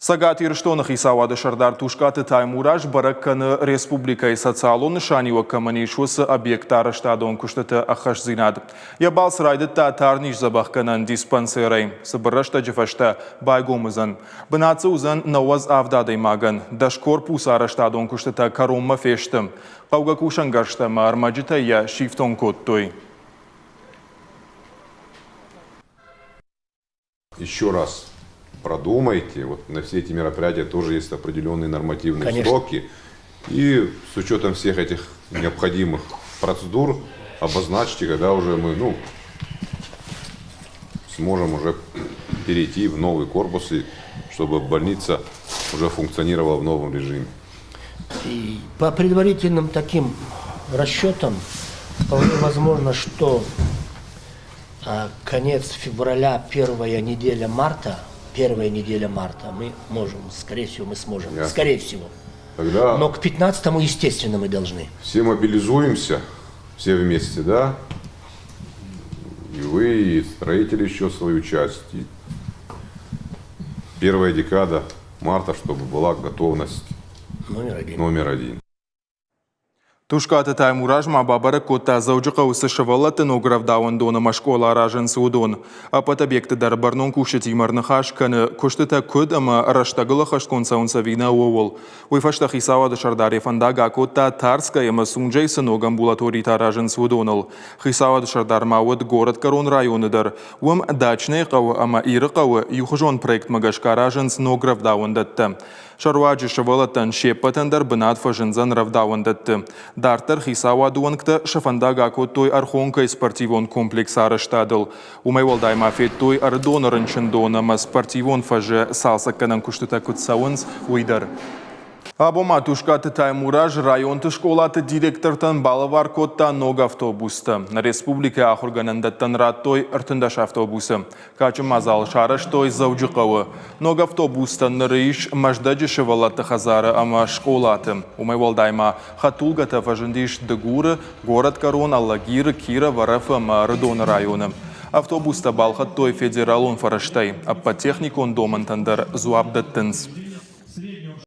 Цӕгат Ирыстоны хицауады сӕрдар Тускъаты Таймураз бӕрӕг кӕны республикӕйы социалон нысаниуӕг кӕмӕн ис, уыцы объектты арӕзтадон куыстыты ӕххӕстдзинад. Йӕ балц райдыдта тарниздзӕбӕхгӕнӕн диспансерӕй. Цыбыр рӕстӕджы фӕстӕ байгом уыдзӕн. Бынат дзы уыдзӕн 97 адӕймагӕн. Дӕс корпусы арӕзтадон куыстытӕ кӕронмӕ фесты. Хъӕугӕ кусӕнгӕрзтӕ ӕмӕ ӕрмӕджытӕй йӕ сифтонг кодтой. Еще раз продумайте, вот на все эти мероприятия тоже есть определенные нормативные Конечно. сроки. И с учетом всех этих необходимых процедур обозначьте, когда уже мы ну, сможем уже перейти в новый корпус, и чтобы больница уже функционировала в новом режиме. И по предварительным таким расчетам вполне возможно, что конец февраля, первая неделя марта, первая неделя марта мы можем, скорее всего, мы сможем, Ясно. скорее всего. Тогда Но к 15-му, естественно, мы должны. все мобилизуемся, все вместе, да? И вы, и строители еще свою часть. И первая декада марта, чтобы была готовность Номер один. номер один. Тускъаты Таймураз ма бабӕрӕг кодта Дзӕуджыхъӕуы цы сывӕллӕтты ног рӕвдауӕндон ӕмӕ скъола аразынц, уыдон. Ӕппӕт объекты дӕр бӕрнон кусджытимӕ ӕрныхас кӕны, куыстытӕ куыд ӕмӕ рӕстӕгыл ӕххӕстгонд цӕуынц ӕви нӕ, ууыл. Уый фӕстӕ хицауады сӕрдар йӕ фӕндаг акодта Тарскӕй ӕмӕ Сунжӕй цы ног амбулаторитӕ аразынц, уыдоныл. Хицауады сӕрдар ма уыд горӕтгӕрон районы дӕр. Уым Дачнӕйы хъӕуы ӕмӕ Иры хъӕуы иухуызон проектмӕ гӕсгӕ аразынц ног рӕвдауӕндӕттӕ. Сӕ руаджы сывӕллӕттӕн се ппӕтӕн дӕр бынат фӕзындзӕн рӕвдауӕндӕтты. Дарддӕр хицауады уӕнгтӕ сӕ фӕндаг акодтой Ӕрхонкӕйы спортивон комплексы арӕзтадыл. Уымӕй уӕлдай ма федтой Ӕрыдоны рынчындон ӕмӕ спортивон фӕзы цалцӕггӕнӕн куыстытӕ куыд цӕуынц, уый дӕр. Абон ма Тускъаты Таймураз районты скъолаты директортӕн балӕвар кодта ног автобустӕ. Нӕ республикӕйы ахуыргӕнӕндӕттӕн радтой 13 автобусы. Кадджын мадзал сарӕзтой Дзӕуджыхъӕуы. Ног автобустӕн ныр ис Мӕздӕджы сывӕллӕтты хӕдзары ӕмӕ скъолаты. Уымӕй уӕлдай ма хӕдтулгӕтӕ фӕзындис Дыгуры, Горӕтгӕрон, Алагиры, Киров, Ӕрӕфы ӕмӕ Ӕрыдоны районы. Автобустӕ балхӕдтой федералон фӕрӕзтӕй. Ӕппӕт техникон домӕнтӕн дӕр дзуапп дӕттынц.